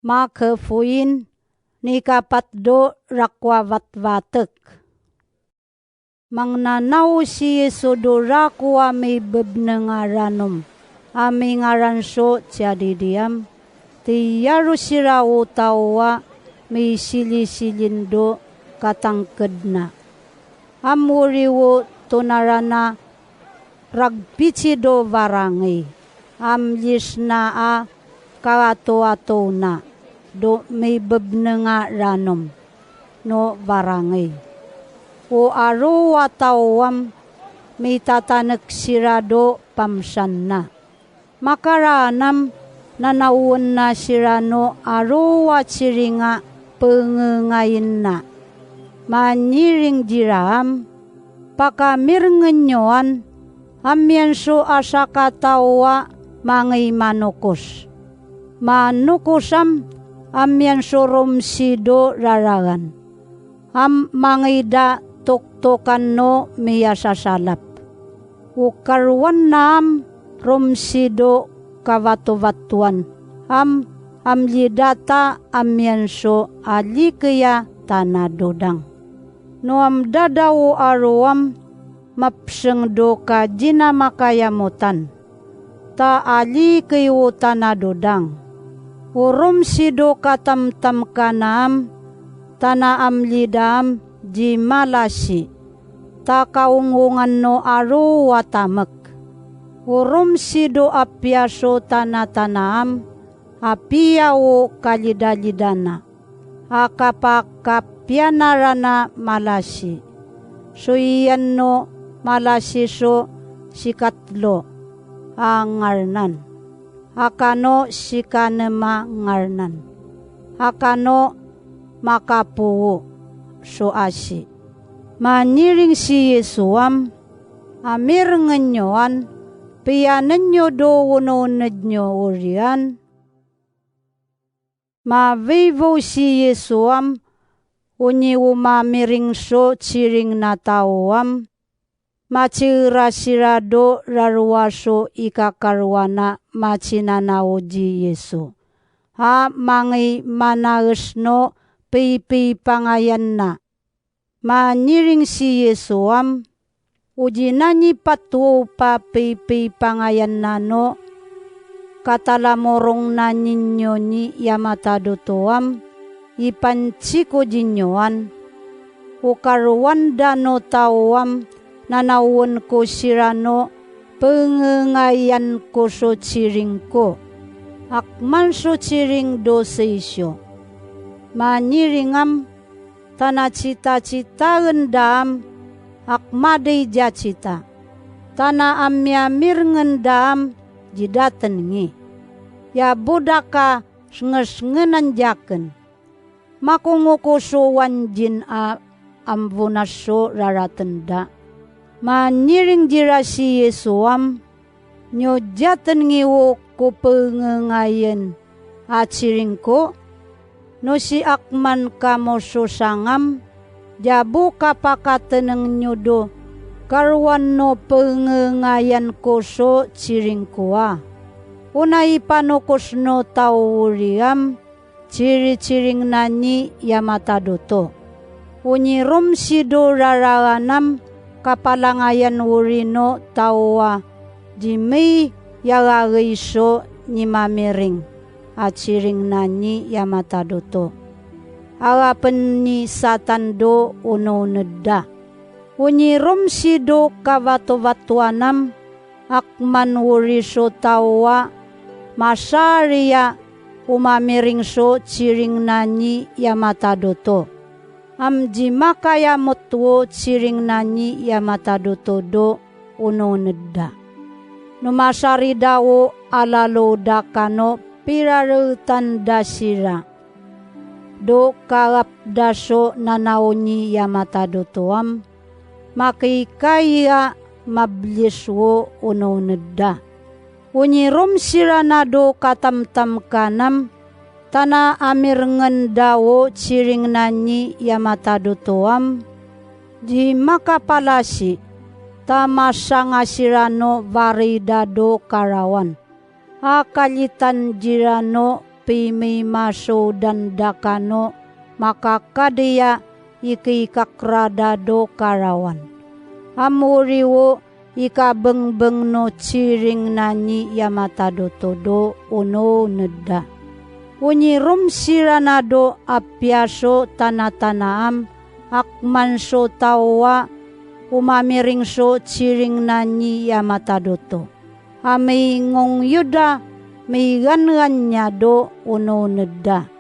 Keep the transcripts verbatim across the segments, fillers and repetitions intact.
Mak foin, ni kapat do rakoa vatvatek. Manga nanau ti Iesu do rakoa mai bebnenga ranom, ami ngaran so tia ririm, te aro tira o taua mai tiritirien do katangkedna. Am ori o tonarana ragbiti do warangei, am ritina a karatoatouna do mai bebnenga ranom, no warangei. O aroa tauam mai tatanek tira do bamtianna. Makaraanam nanauonna tira no aroa tiringa bengengainna. Maniring riraam, bwa kamiringinioan, amian so a tia kataua mangei manokos. Manokosam, amian so rom ti do rararan. Am mangeida toktokan no mia tiatia rab. O karuannaam rom ti do kavatovatoan. Am, am ridata amian so a rikia tana dodang. No am dadau aroam, mabseng do karinamakaia motan. Ta a riki o tana dodang. O rom ti do katamtamkanaam, tana am ridaam ri malati. Ta kaungungan no aroa tamek. O rom ti do abia so tanatanaam, abia o karidaridana. A kabwaka bianarana malati. Toian no malati so tikatlo, a ngarnan. Akano tikanema ngarnan. Akano makabuo, so ati. Maniring ti Iesu am, amiringinioan, bia nenio do unounenio orian. Maweweu ti Iesu am, unii umamiring so tiring natauam, ma tira tira do raruaso i kakaruana ma tinanao ri Iesu. A mangei manaet no beibei bangaianna. Maniring ti Iesu am, urinani bwa tuou bwa beibei bangaianna no kataramorongnaninio n aia matadoto am, i bantiko rinioan. O karuanda no tauam, nanauonko tira no bengengaianko so tiringko. Ak man so tiring do teitio. Maniring am, tana titatitaenda am, ak made i atita. Tana amiamiringenda am, ri taten ngi. Ia bodaka tingatinganan iaken. Makongoko so wanjin a am wona so raratenda. Maniring tira ti Iesu am, n iotaten ngi o ko bengengaian a tiringko, no ti ak man kamotioti angam, ia bo kabwakatenengnio do karuan no bengengaianko so tiringko a. Unai banokoti no tau uriam, tiritiring n aia matadoto. Unii rom ti do raraanam, kabwarangaian uri no taua, ri mei iararei so ni mamiring a tiring n aia matadoto. Ara bon ni Satan do unounenda. Unii rom ti do kavatovatoanam, ak man uri so taua, ma ti a ria umamiring so tiring n aia matadoto. Am rimwakaea motuo tiring n aia matadoto do unounenda. Numatarida o ararouda kano birarou tanda tira. Do karabda so nanao n aia matadoto am, ma keikai a mablieti o unounenda. Unii rom tira na do katamtamkanam, tana amiringenda o tiring n aia matadoto am, ri makabwarati, ta ma ti anga tira no wareida do karaoan. A karitan tira no bimei ma soudan dakano ma kakadia ike I kakratado karawan. Am uriwo I kabwengbwengno tiring nani iamatadotodo onounedda. Oniromtiranado abiaso tanatanaam akmanso taua umamiringso tiring nani iamatadoto. Amei ngong Iuda mei ganganniado onounedda.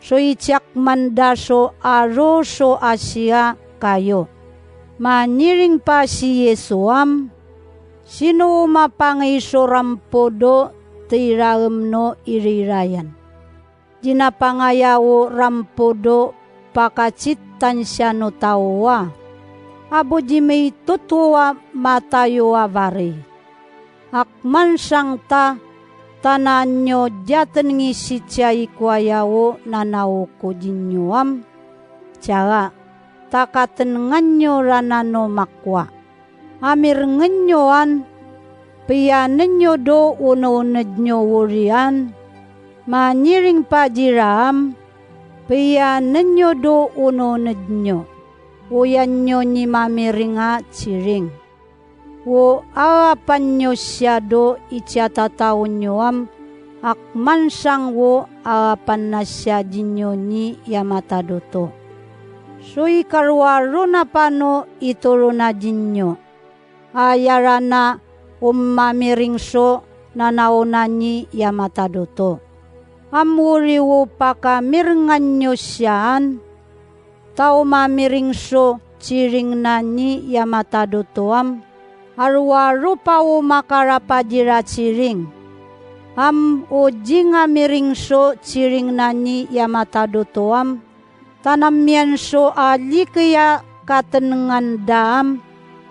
Soitiakmandaso aroso atia kaio. Ma niring bwa ti Iesu am? Ti nouma bwa ngeiso ram bodo teiraremno iriraean. Rinabangaiao ram bodo bwa katintan ti ano taua. Abodi mei totoa ma taioa warei. Akmansang ta, tanaanio riaten ngititia ikoaiao nanauko rinio am? Tiara, ta katenanganio ra nano makua. Ami ringenio an, bwa I a neniodo onounednio urian? Ma niring bwa rira am, bwa I a neniodo onounednio? Oiannio ni mamiringa tiring. O aabannio tiado itiatataunio am, akmansang o aabannatia rinio ni iamatadoto. Tioi karuarona bwa no itorona rinio. A iarana ummamiringso nanaona ni iamatadoto. Am uriwo bwa kamiringannio tia an? Tau mamiringso tiring nani iamatadoto am? Aruaro bwa o makarabwa rira tiring. Am o ringamiringso tiring nani iamatadoto am? Tanamianso a rikia katenanganda am,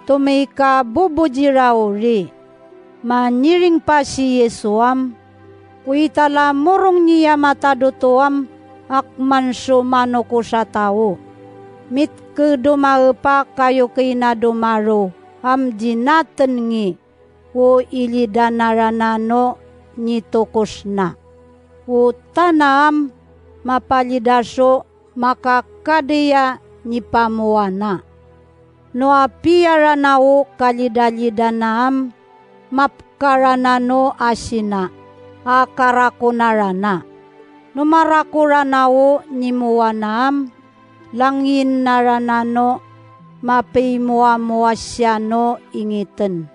to mei kabubutirauri. Ma niring bwa ti Iesu am? Uitara morong n iamatadoto am, akmanso manoko tia tao. Mitki domae bwa kaioki nadomaro am rinatengi, o iridana ra nano ni tokosna. O tana am, ma bwa rira so ma kakaria ni bwa moana. Noabia ra nao karidaridan am, ma bwa kara nano atina, a karakona rana. Nomarako ra nao ni moana am, ranginna ra nano, ma bwa I moamoa ti ano ingiten.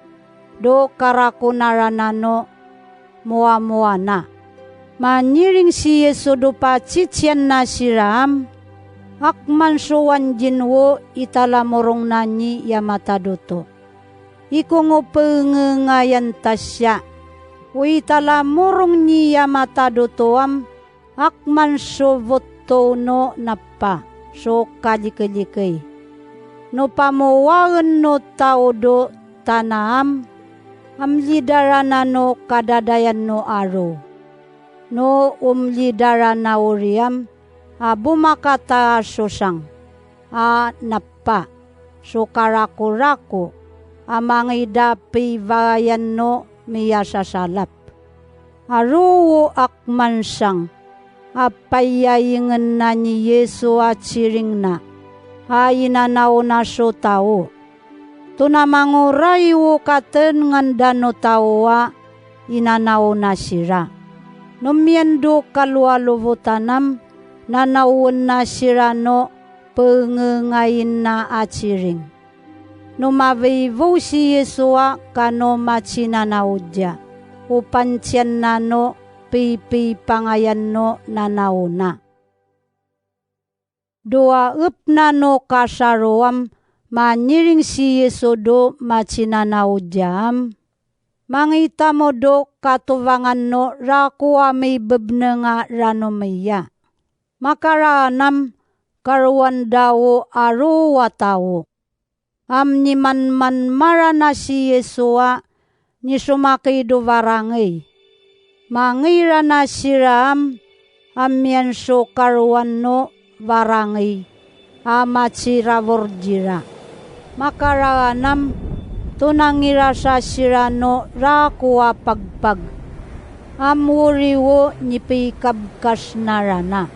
Do karakona ra nano, moamoana. Ma niring ti Iesu do bwa titian natira am? Akmanso wanrin o itara morong nani iamatadoto. I kongobwengengaean tatia. O itara morong n iamatadoto am, akmanso votouno naba, so karikirikei. No bwa moaen no taudo tana am, am rira ra nano kadadaean no arou. No um rira ra naori am, a bumakata a totang, a naba, so karakorako, a manga ida bwa I waraean no mia tatarab. Aro o akmansang, a bwa I a ingen nani Iesu a tiringna, a inanaona so tao. To na mangorai o katenanganda no tao a inanaona tira. Nomen do karuarubotan am, nanauenna tira no bwengengainna a tiring. No maweibou ti Iesu a kano ma tinanauria, o bwantian nano bwibwibwangaean no nanaona. Do a ebwina no katiaro am, ma niring ti Iesu do ma tinanauria am? Manga I tamo do katowangan no ra ko a mei bebnenga ra nomeia. Ma karaanam, karuanda o aro a tao. Am ni manmanmarana ti Iesu a ni tomakei do warangei. Ma ngaira natira am, am mian so karuan no warangei, a mati rawor rira. Ma karaanam, to nangira tatira no ra ko a bwagbwag. Am uriwo ni bikabkas n arana.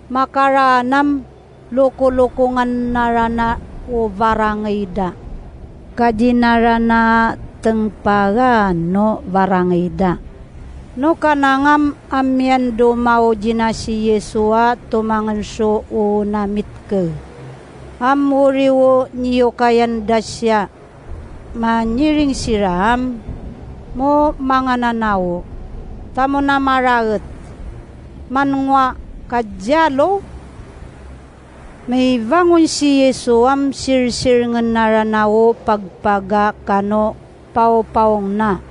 Ma karanam, rokorokongan arana o warangeira. Katin arana tengbaga no warangeira. Nukanangam, am ianroma otina ti Iesu a tomangenso uuna mitke. Am uriwo n iokaia n ratia, ma n iring tiraam, mo mangananao, tamona maraet, ma n ua katiarou? Ma iwangon ti Iesu am tiritiringan arana o bwakabwaka kano baobaongna.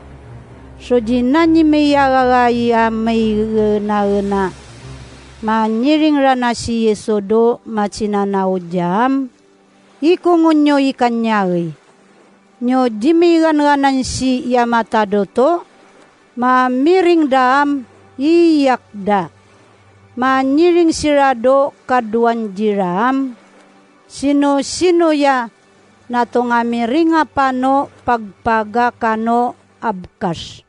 Totinani mai arara aia mai renaena. Ma n iring rana ti Iesu ro ma tinana otiaam, ikungunio ikanne arei. N oti mai ranranan ti aia mataroto, ma miring raam, iakra. Ma n iring tira ro karuanti raam, tinotinoia n atongamiringa bano bwakabwaka kano abkas.